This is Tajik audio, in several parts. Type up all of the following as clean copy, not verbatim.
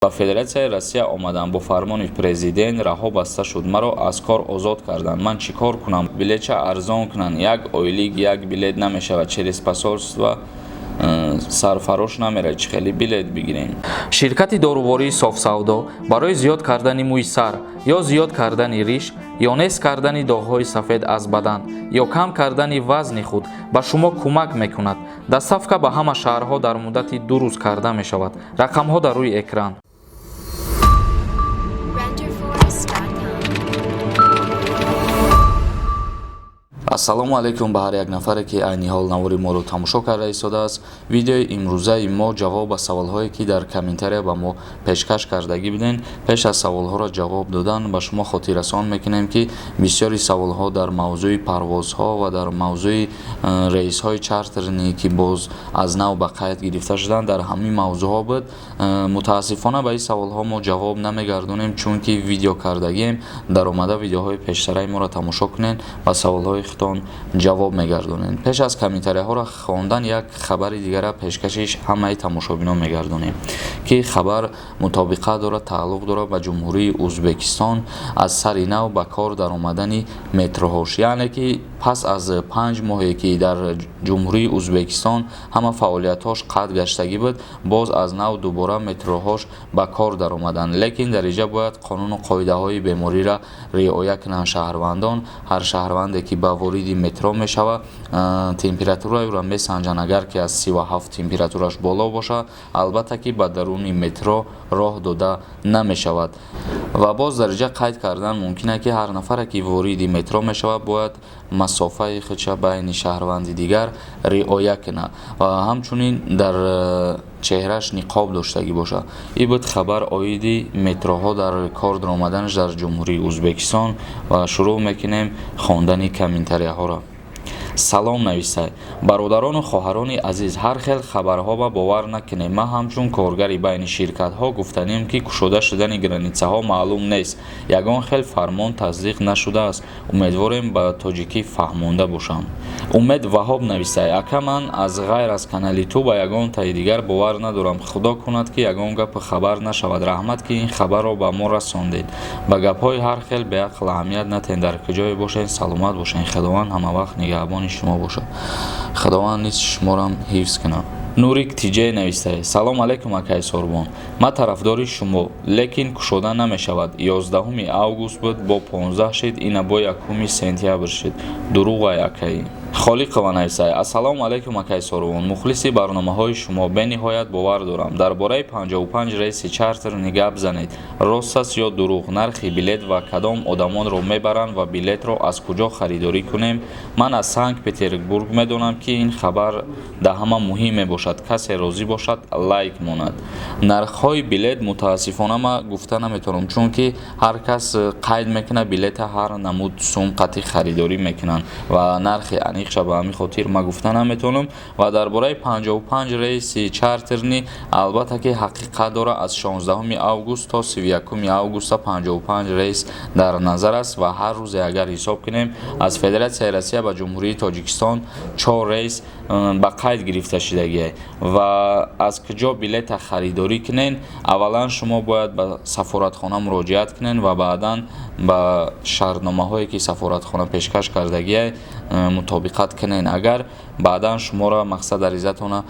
Ба Федератсияи Россия омадам, бо фармони президент раҳо баста шуд, маро аз кор озод карданд. Ман чӣ кор кунам? Билетча арзон кунанд, як ойлик як билет намешавад, через посольство сарфарош намерад, чӣ хеле билет бигирем? Ширкати дорувории Софсавдо барои зиёд кардани мӯи сар ё зиёд кардани риш ё нест кардани доғҳои сафед аз бадан ё кам кардани вазни худ ба шумо кӯмак мекунад. Доставка ба ҳама шаҳрҳо дар муддати 2 рӯз карда мешавад. Рақамҳо дар рӯи экран. Renderforest.com. Ассалому алайкум ба ҳар як нафаре, ки айни ҳол навори моро тамошо карда истодааст. Видеои имрӯзаи мо ҷавоб ба саволҳое, ки дар комментария ба мо пешкаш кардагӣ будем. Пеш аз саволҳоро ҷавоб додан ба шумо хотиррасон мекунем, ки бисёри саволҳо дар мавзӯи парвозҳо ва дар мавзӯи рейсҳои чартернӣ, ки боз аз нав ба қайд гирифта шуданд, дар ҳамин мавзӯъҳо буд. Мутаассифона, ба ин саволҳо мо ҷавоб намегардонем, чунки видео кардагием. Даромада видеоҳои пештараи моро тамошо кунед, ба саволҳои худтон ҷавоб мегардонем. Пеш аз комментарияҳоро хондан як хабари дигара пешкаши ҳамаи тамошобинон мегардонем, ки хабар мутобиқат дорад, тааллуқ дорад ба Ҷумҳурии Ӯзбекистон, аз сари нав ба кор даромадани метроҳош. Яъне ки пас аз 5 моҳе, ки дар Ҷумҳурии Ӯзбекистон ҳама фаъолиятҳош қатъ гаштагӣ буд, боз аз нав дубора метроҳош ба кор даромаданд. Лекин дар инҷа бояд қонуну қоидаҳои бемориро риоя кунанд шаҳрвандон. Ҳар шаҳрванде, ки ба вориди метро мешавад, температураи ӯро месанҷанд. Агар ки аз 37 температураш боло бошад, албатта ки ба даруни метро роҳ дода намешавад. Ва боз дар инҷа қайд кардан мумкин аст, ки ҳар нафаре, ки вориди метро мешавад, бояд масофаи худша байни шаҳрванди дигар риоя кунад ва ҳамчунин дар чеҳраш ниқоб доштагӣ бошад. Ин буд хабар оиди метроҳо дар кор даромаданаш дар Ҷумҳурии Ӯзбекистон. Ва шурӯъ мекунем хондани комментарияҳоро. Салом нависай: бародарону хоҳарони азиз, ҳар хел хабарҳо ба бовар накунем. Ман ҳамчун коргари байни ширкатҳо гуфтанем, ки кушода шудани границаҳо маълум нест, ягон хел фармон тасдиқ нашудааст. Умедворем, ба тоҷикӣ фаҳмонда бошам. Умед Ваҳоб нависай: ака, ман аз ғайр аз канали ту ба ягон таи дигар бовар надорам. Худо кунад, ки ягон гапу хабар нашавад. Раҳмат, ки ин хабарро ба мо расондед. Ба гапҳои ҳар хел беақл аҳамият натиҳед. Дар куҷое бошед, саломат бошед. Худованд ҳамавақт нигаҳбони шумо бошад. Худованд низ шуморам ҳифз кунад. Нурик Тиҷе навистае: салом алайкум, акаи Сорбон, ман тарафдори шумо, лекин кушода намешавад. 11 август буд, бо 15 шид, ина бо 1 сентябр шид. Дуруғай, акаи. Холиқова нависае: ассалому алайкум, акаи Сорбон, мухлиси барномаҳои шумо, бениҳоят бовар дорам. Дар бораи 55 рейси чартерни гап занед, рост аст ё дурӯғ? Нархи билет ва кадом одамонро мебаранд ва билетро аз куҷо харидорӣ кунем? Ман аз Санкт Петербург медонам, ки ин хабар да ҳама муҳим мебошад. Касе розӣ бошад, лайк монад. Нархҳои билет, мутаассифона, ман гуфта наметавонам, чунки ҳар кас қайд мекунад билета, ҳар намуд сум қатъи харидорӣ мекунанд ва нархи аниқша ба ҳамин хотир ман гуфта наметавонам. Ва дар бораи 55 рейси чартерни, албатта ки ҳақиқат дорад. Аз 16 август то 31 августа 55 рейс дар назар аст ва ҳар рӯзе агар ҳисоб кунем, аз Федератсияи Россия ба Ҷумҳурии Тоҷикистон чор рейс ба қайд гирифта шудагиа. Ва аз куҷо билета харидорӣ кунед? Аввалан шумо бояд ба сафоратхона муроҷиат кунед ва баъдан ба шартномаҳое, ки сафоратхона пешкаш кардагиа, мутобиқат кунед. Агар баъдан шуморо мақсад аризатона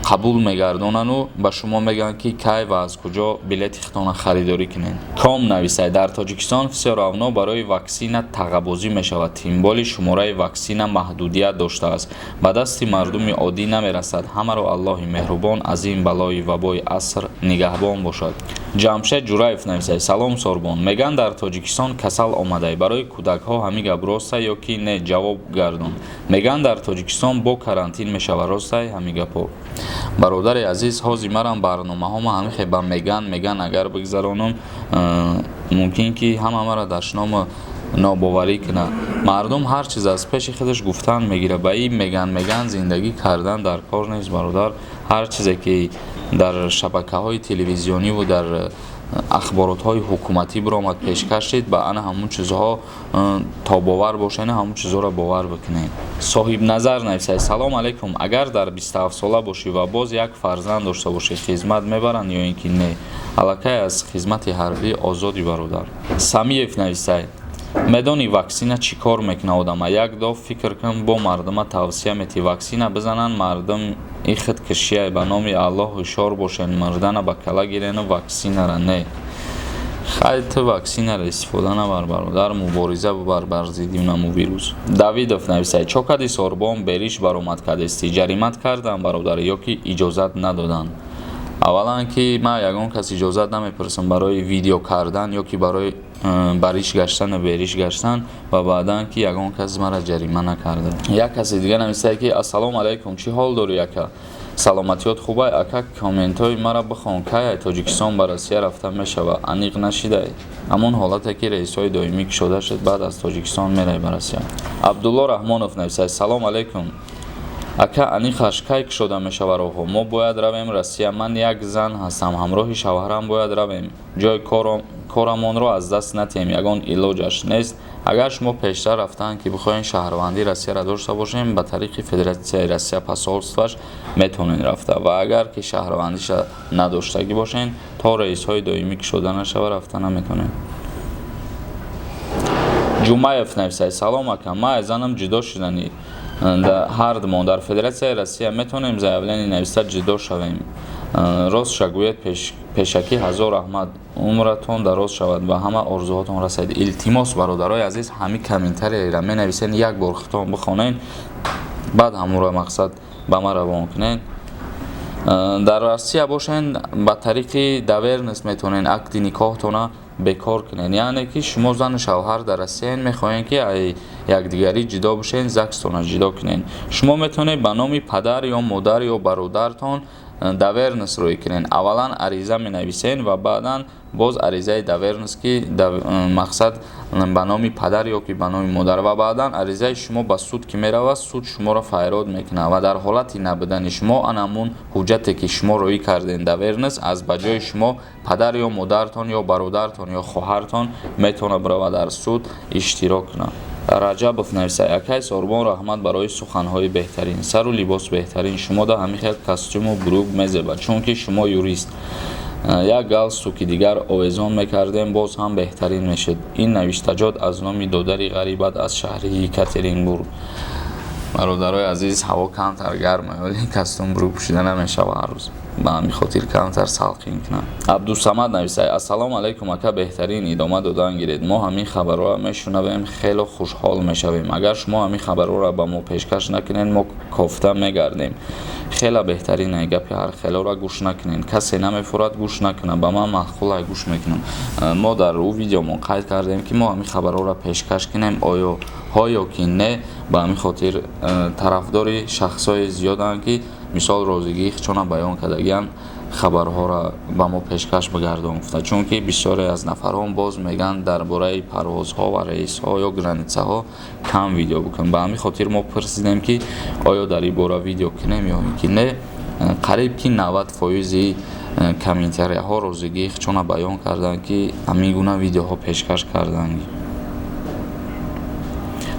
қабул мегардонану ба шумо мегӯянд, ки кай ва аз куҷо билети худтонро харидорӣ кунед. Ком нависай: дар Тоҷикистон всё равно барои ваксина тағабозӣ мешавад, тем более шумораи ваксина маҳдудият доштааст, ба дасти мардуми оддӣ намерасад. Ҳамаро Аллоҳи меҳрубон аз ин балои вабои аср нигаҳбон бошад. Ҷамшед Ҷураев нависай: салом, Сорбон, мегӯянд, дар Тоҷикистон касал омадай барои кӯдакҳо, ҳамин гап ростай ё ки не? Ҷавоб гардон. Мегӯянд, дар Тоҷикистон бо карантин мешавад, ростай ҳамин гапҳо? Бародари азиз, ҳозир марам барномаҳома ҳамин хел ба меган меган агар бигзаронам, мумкин ки ҳама мара дашному нобоварӣ кунад. Мардум ҳар чиз аз пеши худаш гуфтан мегирад. Ба ин меган меган зиндагӣ кардан дар кор нест, бародар. Ҳар чизе ки дар шабакаҳои телевизиониву дар Ахборотҳои ҳукуматӣ биромад, пешкаш шид, ба ана ҳамун чизҳо тобовар бошен, ҳамун чизҳоро бовар бикунед. Соҳибназар нависад: Салом алайкум, агар дар 27 сола бошӣ ва боз як фарзанд дошта бошӣ, хизмат мебаранд ё ин ки не? Аллакай аз хизмати ҳарбӣ озодӣ, бародар. Самиев нависад: Медонӣ, ваксина чӣ кор мекунад одама? Як дов фикр кун, бо мардума тавсия метӣ ваксина бизананд. Мардум ихт кишияй. Ба номи Аллоҳ, ҳушёр бошен, мурдана ба кала гирену ваксинара не. Хай, ту ваксинара истифода набар, бародар, мубориза бубар бар зидди унаму вирус. Давидов нависад: Чо кади, Сорбон, бериш баромад кардести, ҷаримат карданд, бародар, ё ки иҷозат надоданд? Аввалан, ки ман ягон кас иҷозат намепурсам барои видео кардан ё ки барои бариш гаштану бериш гаштан, ва баъдан ки ягон кас мара ҷарима накарда. Як каси дига нависад, ки ассалому алайкум, чӣ ҳол дорӣ, ака, саломатиёт хубай? Ака, комментҳои мара бихон. Кай Тоҷикистон ба Россия рафта мешава, аниқ нашидай? Ҳамон ҳолате ки рейсҳои доимӣ кушода шуд, баъд аз Тоҷикистон меравӣ ба Россия. Абдулло Раҳмонов нависад: Салом алайкум, ака, аниқаш кай кушода мешава роҳҳо? Мо бояд равем Россия. Ман як зан ҳастам, ҳамроҳи шавҳарам бояд равем. Ҷои корамонро аз даст натиҳем, ягон илоҷаш нест? Агар шумо пештар рафтаанд, ки бихоҳем шаҳрвандии Россияро дошта бошем, ба тариқи Федератсияи Россия посольстваш метавонед рафта, ва агар ки шаҳрвандиша надоштагӣ бошен, то рейсҳои доимӣ кушода нашава, рафта наметавонед. Ҷумаев нависад: Салом, ака, ман аз занам ҷудо шуданӣ, ҳардумон дар Федератсияи Россия метавонем заявление нависта ҷудо шавем? Ростша гӯед. Пешакӣ ҳазор раҳмат, умратон дароз шавад, ба ҳама орзуҳотон расед. Илтимос, бародарои азиз, ҳамин комментарияро менависен, як бор худтон бихонен, баъд ҳамонро мақсад ба ман равон кунед. Дар Россия бошен, ба тариқи доверенность метавонед акди никоҳтона бекор кунед. Яъне ки шумо зану шавҳар дар Россияен, мехоҳем ки якдигарӣ ҷудо бошен, ЗАГСтона ҷудо кунед. Шумо метавонед ба номи падар ё модар ё бародартон доверенность рӯй кунед. Аввалан ариза менависен ва баъдан боз аризаи доверенность, ки мақсад ба номи падар ё ки ба номи модар, ва баъдан аризаи шумо ба суд ки меравад, суд шуморо файрод мекунад, ва дар ҳолати набудани шумо анамун ҳуҷҷате, ки шумо рӯӣ кардем, доверенность, аз ба ҷои шумо падар ё модартон ё бародартон ё хоҳартон метавонад биравад, дар суд иштирок кунад. Раҷабов нависад: Акай Сорбон, раҳмат барои суханҳои беҳтарин, сару либос беҳтарин. Шумода ҳамин хел костюму брюк мезебад, чунки шумо юрист. Як галстуки дигар овезон мекардем, боз ҳам беҳтарин мешуд. Ин навиштаҷот аз номи додари ғарибат аз шаҳри Екатеринбург. Бародарои азиз, ҳаво камтар гарма, вале костюм брюк пӯшида намешава ҳар рӯз, ба ҳамин хотир камтар салқин кунам. Абдусамад нависад: Ассалому алайкум, ака, беҳтарин, идома додан гиред. Мо ҳамин хабарҳоро мешунавем, хело хушҳол мешавем. Агар шумо ҳамин хабарҳоро ба мо пешкаш накунед, мо кофта мегардем. Хела беҳтарин. Гапи ҳар хелоро гӯш накунед, касе намефурад, гӯш накунад. Ба ман маъқулай, гӯш мекунам. Мо дар ӯ видеомон қайд кардем, ки мо ҳамин хабарҳоро пешкаш кунем оё ҳо ё ки не. Ба ҳамин хотир тарафдори шахсҳои зиёданд, ки мисол розигии худшона баён кардагианд, хабарҳоро ба мо пешкаш бигардон гуфта, чунки бисёре аз нафарон боз мегӯянд, дар бораи парвозҳо ва рейсҳо ё границаҳо кам видео бикун. Ба ҳамин хотир мо пурсидем, ки оё дар ин бора видео кунем ё ин ки не. Қариб ки 90 фоизи комментарияҳо розигии худшона баён карданд, ки ҳамин гуна видеоҳо пешкаш карданд.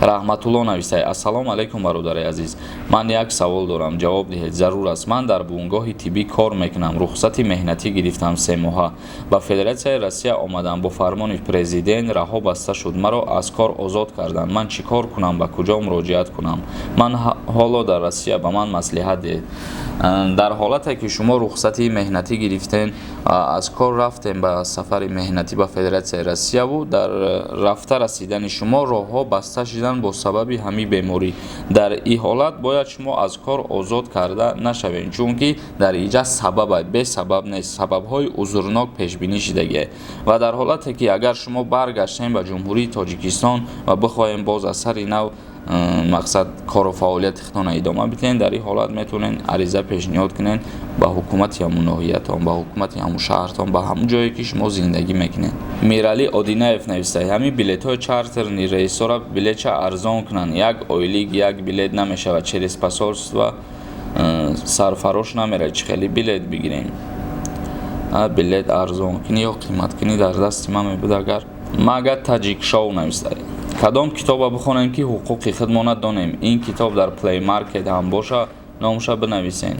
Раҳматулло нависад: Ассалому алайкум, бародари азиз, ман як савол дорам, ҷавоб диҳед, зарур аст. Ман дар бунгоҳи тиббӣ кор мекунам, рухсати меҳнатӣ гирифтам, 3 моҳа ба Федератсияи Россия омадам. Бо фармони президент раҳо баста шуд, маро аз кор озод карданд. Ман чӣ кор кунам, ба куҷо муроҷиат кунам? Ман ҳоло дар Россия, ба ман маслиҳат диҳед. Дар ҳолате ки шумо рухсати меҳнатӣ гирифтен, аз кор рафтем ба сафари меҳнатӣ ба Федератсияи Россияву дар рафта расидани шумо роҳҳо баста шуданд бо сабаби ҳамин беморӣ, дар ин ҳолат бояд шумо аз кор озод карда нашавед, чунки дар инҷа сабаб бесабаб нест, сабабҳои узрнок пешбинӣ шудагиа. Ва дар ҳолате ки агар шумо баргаштем ба Ҷумҳурии Тоҷикистон ва бихоҳем боз аз сари нав мақсад кору фаъолияти худтонро идома бидиҳед, дар ин ҳолат метавонед ариза пешниҳод кунед ба ҳукумати ҳамун ноҳиятон, ба ҳукумати ҳамун шаҳртон, ба ҳамун ҷое ки шумо зиндагӣ мекунед. Миралӣ Одинаев нависта: Ҳамин билетҳои чартерный рейсҳоро билетча арзон кунанд, як ойлик як билет намешавад, через посольство сарфарош намерад, чӣ хеле билет бигирем? Билет арзон кунӣ ё қимат кунӣ дар дасти ман мебуд. Агар мага Таҷик Шоу навистай: кадом китоба бихонем, ки ҳуқуқи худмона донем? Ин китоб дар Play Market ҳам боша, номша бинависен.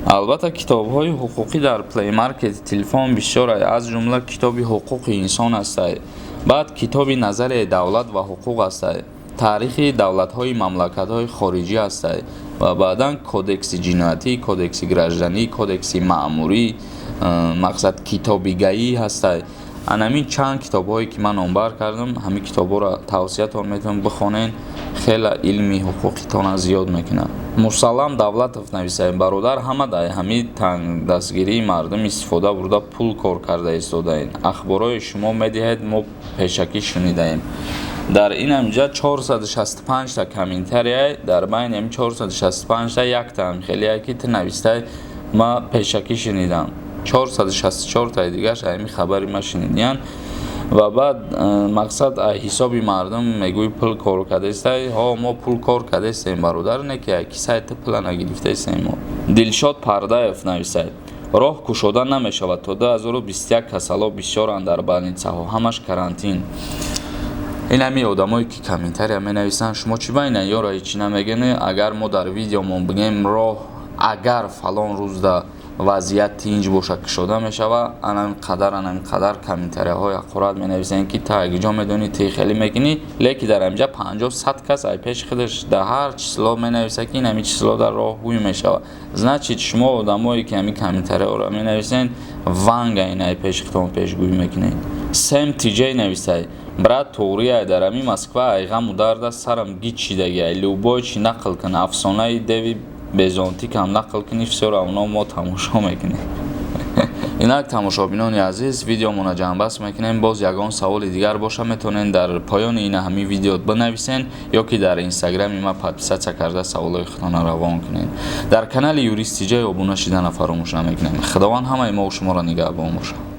Албатта, китобҳои ҳуқуқӣ дар Play Market телефон бисёрай, аз ҷумла китоби «Ҳуқуқи инсон» ҳастай, баъд китоби «Назарияи давлат ва ҳуқуқ» ҳастай, таърихи давлатҳои мамлакатҳои хориҷӣ ҳастай ва баъдан кодекси ҷиноятӣ, кодекси гражданӣ, кодекси маъмурӣ, мақсад, китоби ГАИ ҳастай. Анамин чанд китобҳое ки ман номбар кардам, ҳамин китобҳоро тавсиятон метавон, бихонен, хеле илми ҳуқуқитона зиёд мекунад. Мусаллам Давлатов нависаем: бародар, ҳама дар ҳамин тангдастгирии мардум истифода бурда, пул кор карда истодаед. Ахборҳои шумо медиҳед, мо пешакӣ шунидаем. Дар ин ҳамҷа 465 та комментария, дар байни ҳамин 465 та яктаам хеле ки ту навистай «ма пешакӣ шунидам». 464 таи дигараш ҳамин хабари ма шунидиян. Ва баъд мақсад, ҳисоби мардум мегӯй пул кор кардестай. Ҳо, мо пул кор кардестем, бародар, не ки кисаи ту пула нагирифтаистем мо. Дилшод Пардаев нависад: роҳ кушода намешавад то 2021, касало бисёранд дар больницаҳо, ҳамаш карантин. Ин ҳамин одамое ки комментария менависанд, шумо чӣ ба ина ёро ҳечи намегӯед? Агар мо дар видеомон бигӯем, роҳ агар фалон рӯзда вазъият тинҷ боша, кушода мешава, анам қадар, анам қадар комментарияҳои ҳақорат менависанд, ки та ҷо медонӣ, ти хеле мекунӣ. Леки дар ҳаминҷа 50, 100 кас ай пеши худаш дар ҳар число менависад, ки ин ҳамин число дар роҳ ҳуй мешава. Значит, шумо одамое ки ҳамин комментарияҳоро менависед, ванга ин ай пеши худтон пешгӯӣ мекунед. Сем Тиҷей нависай: брат, туғрия, дар ҳамин Москва ай ғаму дарда сарам гич шидагиай. Любой чи нақл кун, афсонаи деви безонтикам нақл кунӣ, всё равно мо тамошо мекунем. Инак, тамошобинони азиз, видеомона ҷамъбаст мекунем. Боз ягон саволи дигар боша, метавонед дар поёни ина ҳамин видео бинависен ё ки дар инстаграми ма подписаться карда, саволҳои худтонро равон кунед. Дар канали Юрист Тиҷай обуна шидана фаромӯш намекунем. Худованд ҳамаи мо шуморо нигаҳбон бошад.